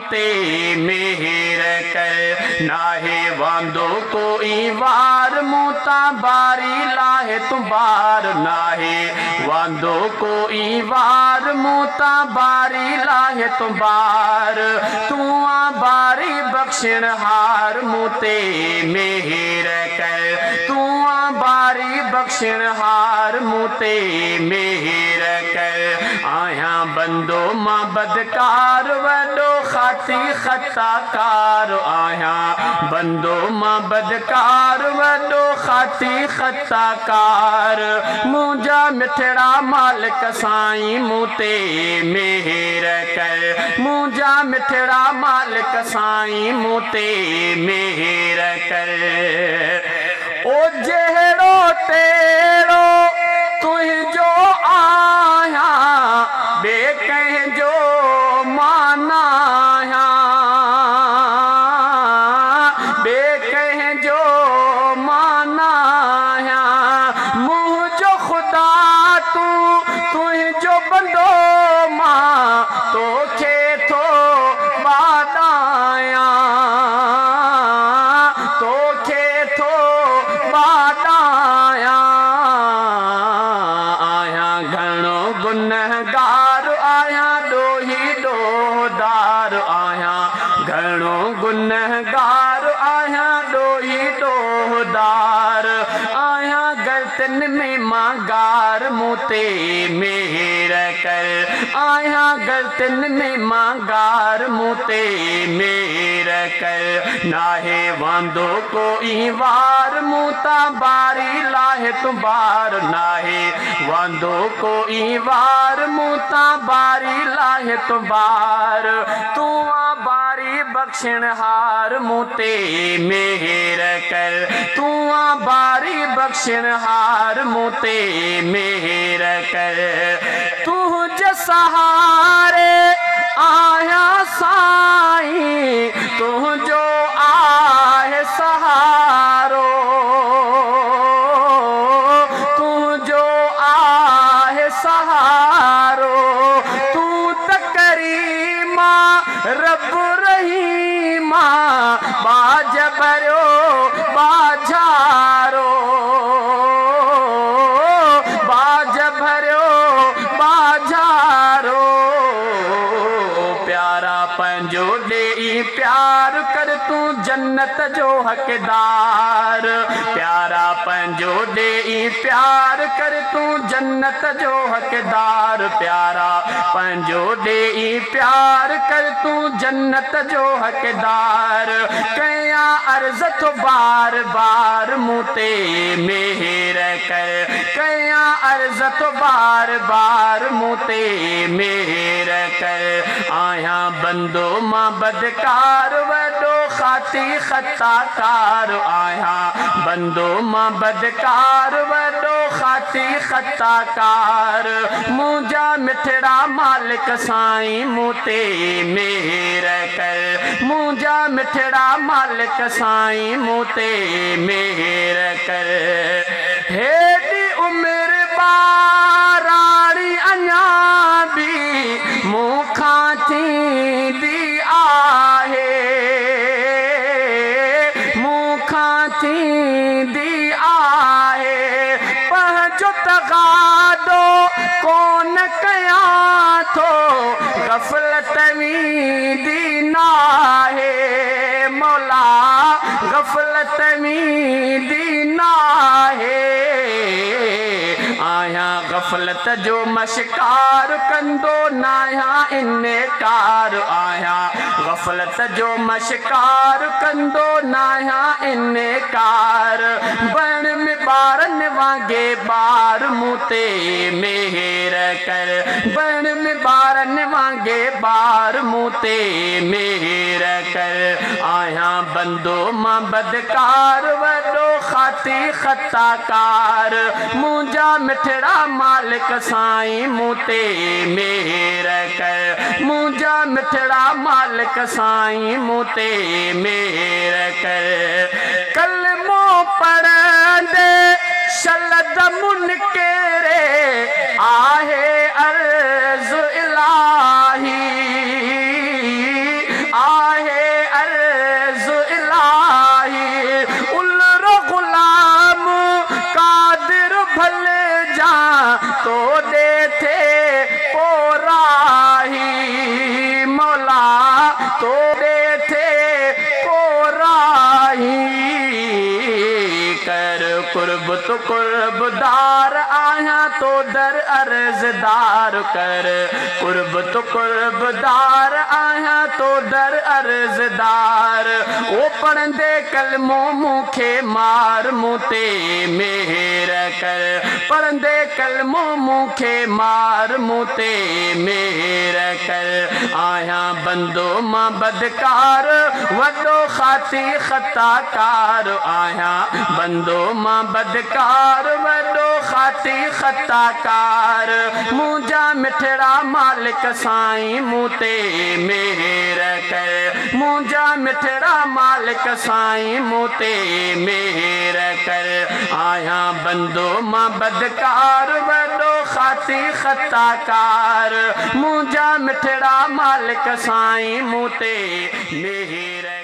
मूं ते मेहर कर। नाहे वांदो कोई वार मूं तां बारी लाहे तूं बार। नाहे वांदो कोई वार मूं तां बारी लाहे तूं बार। तूं आ बारी बख्शणहार मूं ते मेहर कर। तूं आ बारी बख्शणहार मूं ते मेहर कर। आहियां बंदो मां बदकार वॾो खाती ख़ताकार। आहियां बंदो मां बदकार वॾो खाती ख़ताकार। मुंहिंजा मिठड़ा मालिक साईं मूं ते मेहर कर। मुंहिंजा मिठड़ा मालिक साईं मूं ते मेहर कर। ओ जहिड़ो तेरो तुंहिंजो आहियां ॿिए कंहिंजो मां न आहियां। ॿिए कंहिंजो मां न आहियां। मुंहिंजो ख़ुदा तूं तुंहिंजो बंदो मां तोखे थो वाॾायां। तोखे थो वाॾायां। आहियां घणो गुनहगार आहियां ॾोही ॾोहदार। आहियां घणो गुनहगार आहियां ॾोही ॾोहदार। आहियां ग़लतियुनि में मां गार मूं ते मेहर कर। आहियां ग़लतियुनि में मां गार मूं ते मेहर कर। नाहे वांदो कोई वार मूं तां बारी लाहे तूं बार। नाहे वांदो कोई वार मूं तां बारी लाहे तूं बार। तूं आ बारी बख्शणहार मूं ते मेहर कर। तूं आ बारी बख्शणहार मूं ते मेहर कर। तुंहिंजे सहारे आहियां साईं तुंहिंजो आहे सहारो। तुंहिंजो आहे सहारो। तूं त करीमा रब रहीमा बाज भरियो बाझारो। बाज भरियो बाझारो। प्यारा पंहिंजो ॾेई प्यार कर तूं जन्नत जो हक़दार। प्यारा पंहिंजो ॾेई प्यार कर तूं जन्नत जो हक़दार। प्यारा पंहिंजो ॾेई प्यार कर तूं जन्नत जो हक़दार। कयां अर्ज़ थो बार बार मूं ते मेहर कर। कयां अर्ज़ थो बार बार मूं ते मेहर कर। आहियां बंदो मां बदकार वॾो खाती ख़ताकार। आहियां बंदो मां बदकार वॾो खाती ख़ताकार। मुंहिंजा मिठड़ा मालिक साईं मूं ते मेहर कर। मुंहिंजा मिठड़ा मालिक साईं मूं ते मेहर कर। हेॾी उमिरि ॿाराणी अञा बि मूंखां थींदी आहे। मूंखां थींदी आहे। पंहिंजो तगादो कोन कयां थो ग़फ़लत ईंदी नाहे। मौला ग़फ़लत ईंदी नाहे। आहियां ग़फ़लत जो मशकार कंदो नाहियां इनकार। आहियां ग़फ़लत जो मशकार कंदो नाहियां इनकार। बण में ॿारनि वांगे ॿार मूं ते मेहर कर। बण में ॿारनि वांगे ॿार मूं ते मेहर कर। आहियां बंदो मां बदकार वॾो खाती ख़ताकार। मुंहिंजा मिठड़ा मालिक साईं मूं ते मेहर कर। मुंहिंजा मिठड़ा मालिक साईं मूं ते मेहर कर। कलमो पढ़ंदे शल दम निकिरे आहे अर्ज़ इलाही। تو ڏي ٿئي پوءِ راهي، مولا تو ڏي ٿئي پوءِ راهي. ڪر قرب تو قربدار آهيان تو در عرضدار، ڪر قرب تو قربدار آهيان تو در عرضدار. او پڙهندي ڪلمو مون کي مار، مون تي مهر ڪر. پڙهندي ڪلمو مون کي مار، مون تي مهر ڪر. آهيان بندو مان بدڪار، وڏو خاطي خطاڪار. آهيان بندو مان بدڪار، وڏو خاطي خطاڪار. منهنجا مٺڙا مالڪ سائين مون تي مهر ڪر. منهنجا مٺڙا مالڪ سائين مون تي مهر ڪر. آهيان بندو مان بدڪار، وڏو خاطي خطاڪار. منهنجا مٺڙا مالڪ سائين مون تي مهر